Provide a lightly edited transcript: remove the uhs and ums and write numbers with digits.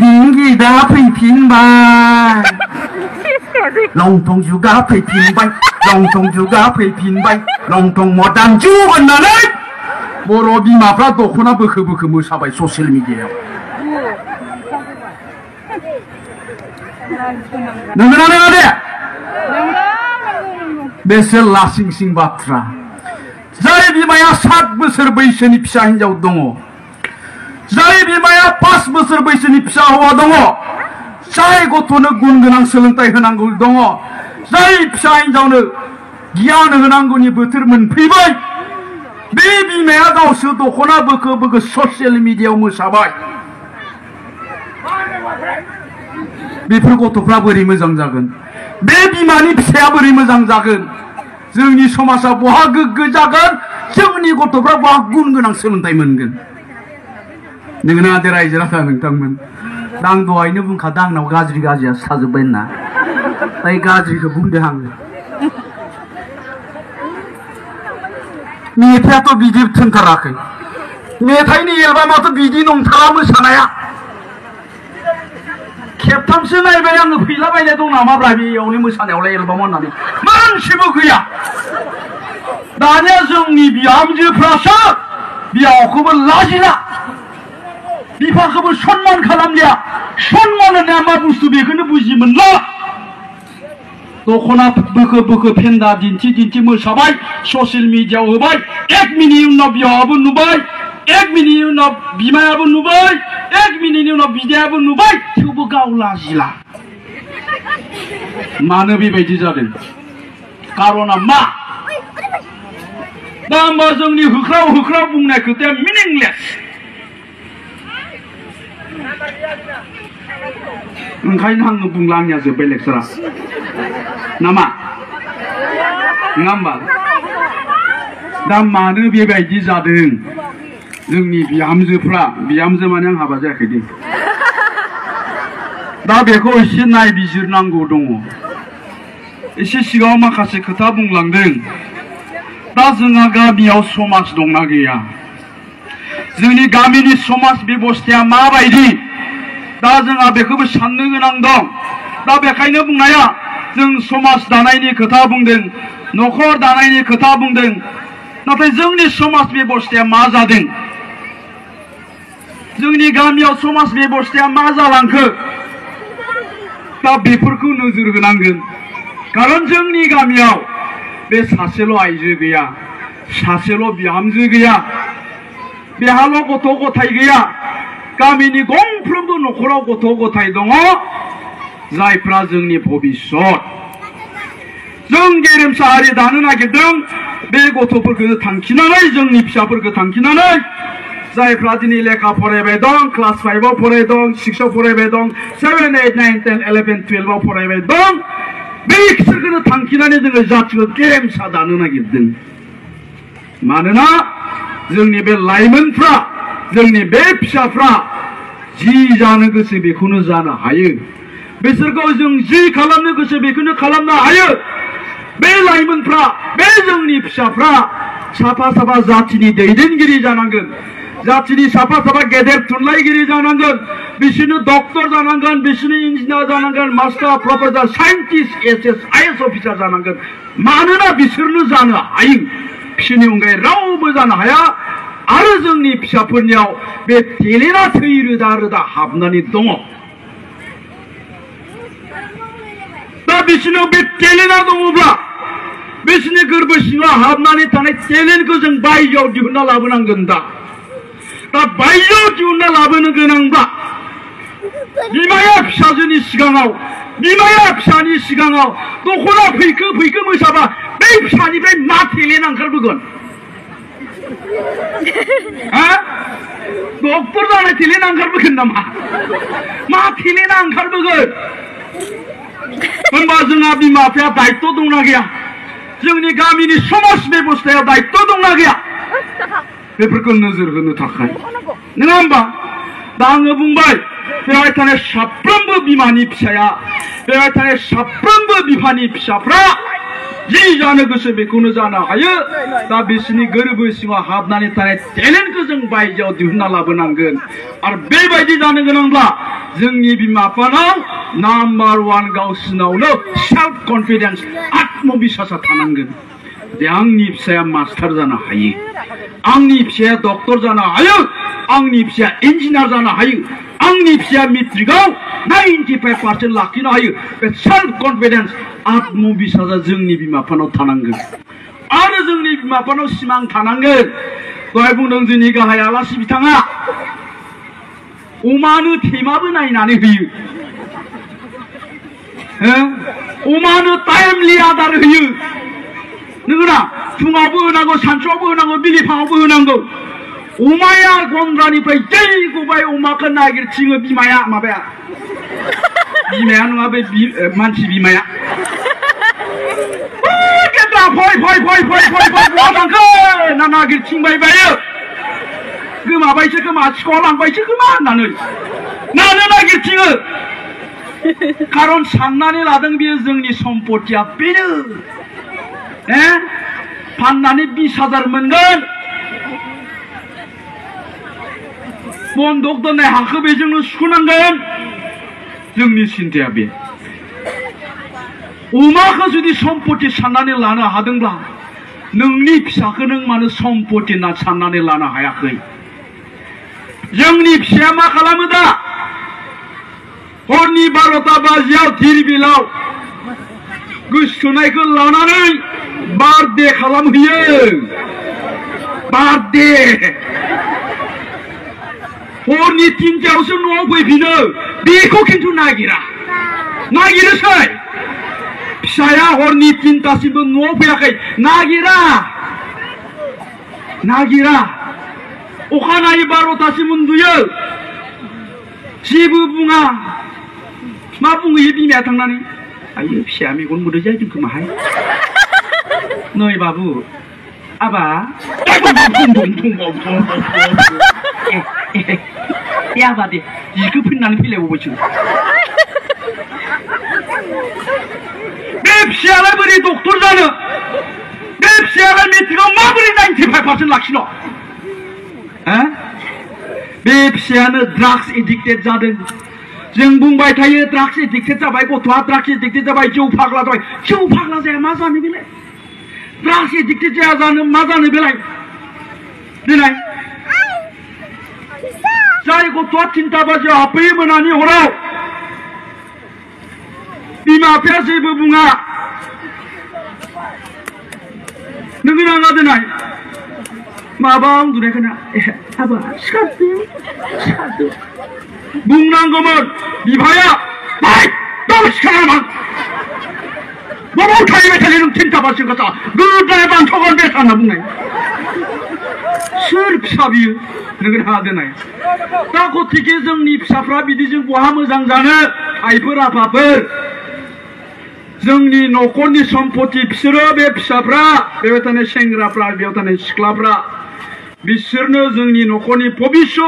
빙기다 फैफिनबाय लंथंजुगा फैफिनबाय लंथंजुगा फैफिनबाय लंथं मदानजु होननानै बर' बिमाफ्रा दख'ना बोखो बोखो मोसाबाय ससियेल मिडियायाव नंगौना नङा दे बेसे लासिंसिं बाथ्रा जाय बिमाया 7 बोसोर बैसोनि फिसा हिनजाव दङ जाय बिमाया 5 बोसोर बैसोनि फिसा हौवा दङ जाय गथ'नो गुन गोनां सोलोंथाइ होनांगौ दङ जाय फिसा हिनजावनो गियान होनांगौनि बोथोर मोनफैबाय बे बिमाया गावसो दख'ना बोखो बोखो ससियेल मिडियायाव मोसाबाय बेफोर गथ'फ्रा बोरै मोजां जागोन बे बिमानि फिसाया बोरै मोजां जागोन जोंनि समाजा बहा गोग्गो जागोन जोंनि गथ'फ्रा बहा गुन गोनां सोलोंथाइ मोनगोन नोंना दे रायजो राजा नोंथांमोन आं दहायनो बुंखादों आंनाव गाज्रि गाज्रियासो थाजोब्बाय होनना ताइ गाज्रिखौ बुंदों आङो मेथाइआथ' बिदि थोनथाराखै मेथाइनि एलबामाथ' बिदि नंथारा मोसानाया खेबथामसो नायबाय आङो फैलाबायनाय दं नामाब्रा बेयावनो मोसानायावलाय एलबाम होननानै मानसिबो गैया दानिया जोंनि बिहामजोफ्रासो बिहावखौबो लाजिला बिफाखौबो सनमान खालामलिया सनमान होननाया मा बुस्थु बेखौनो बुजि मोनला दख'ना बोखो बोखो फेन्दा दिन्थि दिन्थि मोसाबाय ससियेल मिडियायाव होबाय 1 मिनिटनि उनाव बिहावाबो नुबाय 1 मिनिटनि उनाव बिमायाबो नुबाय 1 मिनिटनि उनाव बिदायाबो नुबाय थेवबो गाव लाजिला मानो बेबायदि जादों कारना मा दा होमबा जोंनि होख्राव होख्राव बुंनाय खोथाया मिनिंलेस ओंखायनो आङो बुंला आंनिया जोब्बाय लेक्सारा नामा नङा होमबा दा मानो बेबायदि जादों जोंनि बिहामजोफ्रा बिहामजो माने आं हाबा जायाखै दे दा बेखौ एसे नायबिजिरनांगौ दङ एसे सिगाङाव माखासे खोथा बुंलांदों दा जोंहा गामियाव समाज दंना गैया जोंनि गामिनि समाज बेबस्थाया माबायदि दा जोंहा बेखौबो साननो गोनां दं दा बेखायनो बुंनाया जों समाज दानायनि खोथा बुंदों न'खर दानायनि खोथा बुंदों नाथाय जोंनि समाज बेबस्थाया मा जादों जोंनि गामियाव समाज बेबस्थाया मा जालांखो दा बेफोरखौ नोजोर होनांगोन कारन जोंनि गामियाव बे सासेल' आइजो गैया सासेल' बिहामजो गैया बेहाल' गथ' गथाय गैया गामिनि गंफ्रोमबो न'खराव गथ' गथाय दङ जायफ्रा जोंनि भबिष्यत जों गेरेमसा हारि दानो नागिरदों बे गथ'फोरखौ थांखिनानै जोंनि फिसाफोरखौ थांखिनानै जायफ्रा दिनै लेखा फरायबाय दं क्लास 5 आव फरायबाय दं 6 आव फरायबाय दं 7 8 9 10 11 12 आव फरायबाय दं बेसोरखौ थांखिनानै जोङो जातिखौ गेरेमसा दानो नागिरदों मानोना जोंनि बे लाइमोनफ्रा जोंनि बे फिसाफ्रा जि जानो गोसो बेखौनो जानो हायो बिसोरखौ जों जि खालामनो गोसो बेखौनो खालामनो हायो बे लाइमोनफ्रा बे जोंनि फिसाफ्रा साफा साफा जातिनि दैदेनगिरि जानांगोन जातिनि साफा साफा गेदेर थुनलाइगिरि जानांगोन बिसोरनो डक्टर जानांगोन बिसोरनो इन्जिनियार जानांगोन master professor scientist SS IAS officer जानांगोन मानोना बिसोरनो जानो हायो बिसोरनि अनगायै रावबो जानो हाया आरो जोंनि फिसाफोरनियाव बे टेलेन्टआ थै रोदा रोदा हाबनानै दङ दा बिसोरनाव बे टेलेन्टआ दङब्ला बिसोरनि गोरबो सिङाव हाबनानै थानाय टेलेन्टखौ जों बायजोआव दिहुनना लाबोनांगोन दा बायजोआव दिहुनना लाबोनो गोनांब्ला बिमाया फिसाजोनि सिगाङाव बिमाया फिसानि सिगाङाव दख'ना फैखो फैखो मोसाबा बे फिसानिफ्राय मा टेलेन्ट ओंखारबोगोन डक्टर जानाय टेलेन्ट ओंखारबोगोन नामा मा टेलेन्टआ ओंखारबोगोन होनबा जोंहा बिमा बिफाया दायित्व दंना गैया जोंनि गामिनि समाज बेबस्थायाव दायित्व दंना गैया बेफोरखौ नोजोर होनो थाखाय नङा होमबा दा आङो बुंबाय बेवहाय थानाय साफ्रोमबो बिमानि फिसाया बेवहाय थानाय साफ्रोमबो बिफानि फिसाफ्रा जि जानो गोसो बेखौनो जानो हायो दा बिसोरनि गोरबो सिङाव हाबनानै थानाय टेलेन्टखौ जों बायजोआव दिहुनना लाबोनांगोन आरो बेबायदि जानो गोनांब्ला जोंनि बिमा बिफानाव नाम्बार 1 गावसिनावनो सेल्फ कन्फिडेन्स आत्मबिश्वासा थानांगोन जे आंनि फिसाया मास्टार जानो हायो, आंनि फिसाया डक्टर जानो हायो, आंनि फिसाया इन्जिनियार जानो हायो, आंनि फिसाया मेट्रिकआव 95% लाखिनो हायो। बे सेल्फ कन्फिडेन्स आत्मबिश्वासा जोंनि बिमा बिफानाव थानांगोन आरो जोंनि बिमा बिफानाव सिमां थानांगोन। दहाय बुंदों जोंनि गाहाय आलासि बिथाङा अमानो थेमाबो नायनानै होयो, अमानो टाइमलि आदार होयो, नंगौना? फुङावबो होनांगौ, सानसुआवबो होनांगौ, बिलिफाङावबो होनांगौ। अमाया गन्द्रानिफ्राय जै गबाय अमाखौ नागिरथिङो बिमाया, बिमाया नङा बे मानसि बिमाया, फै बहा थांखो ना नागिरथिंबाय बायो, गोमाबायसो खोमा, सिखाव लांबायसो खोमा होननानै नानो नागिरथिङो। खारन साननानै लादों बियो जोंनि सम्पतिया बेनो, फाननानै 20,000 मोनगोन, बन्दक दोननाय हाखौ बेजोंनो सुख'नांगोन। जोंनि सिन्ताया बे। अमाखौ जुदि सम्पति साननानै लानो हादोंब्ला नोंनि फिसाखौ नों मानो सम्पति होनना साननानै लानो हायाखै? जोंनि फिसाया मा खालामो दा? हरनि 12टा बाजियाव धिरबिलाव गोसोथोनायखौ लानानै बार्थडे खालामहैयो, बार्थडे। हरनि 3टायावसो न'आव फैफिनो, बेखौ खिन्थु नागिरोसै। फिसाया हरनि 3टासिमबो न'आव फैयाखै, नागिरा। अखानायै 12टासिम उन्दुयो, जेबो बुङा। मा बुंहैयो बिमाया थांनानै? आयो फिसाया मेगन मोदै जादों खोमाहाय, नै बाबु आबा आबा दे जिखौ फैनानै फैलायबावबायसो। बे फिसायालाय बोरै डक्टर जानो? बे फिसायालाय मेट्रिकआव माबोरै 95% लाखिनो? बे फिसायानो ड्राग्स एडिक्टेड जादों। जों बुंबाय थायो ड्राग्स एडिक्टेड जाबाय, गथ'आ ड्राग्स एडिक्टेड जाबाय, जौ फाग्ला जाबाय। जौ फाग्ला जाया मा जानो बेलाय? ड्राग्स एडिक्टेड जाया जानो मा जानो बेलाय? देलाय जाय गथ'आ 3टा बाजियाव हाबफैयो मोनानि हराव, बिमा बिफाया जेबो बुङा, नोङो नाङा देनाय माबा उन्दुनायखौ ना आबा सिखारदो बुंनांगौमोन। बिफाया सिखारामोन, बबाव थाहैबाय थायो नों 3टा बाजियाव गाथा गोदाय बान्थ'गोन बे होनना बुंनाय। सोर फिसा बियो? नोङो नाङा देनाय। दा गतिके जोंनि फिसाफ्रा बिदिजों बहा मोजां जानो? आइफोर आफाफोर, जोंनि न'खरनि सम्पति बिसोरो, बे फिसाफ्रा, बेयाव थानाय सेंग्राफ्रा, बेयाव थानाय सिख्लाफ्रा, बिसोरनो जोंनि न'खरनि भबिष्यत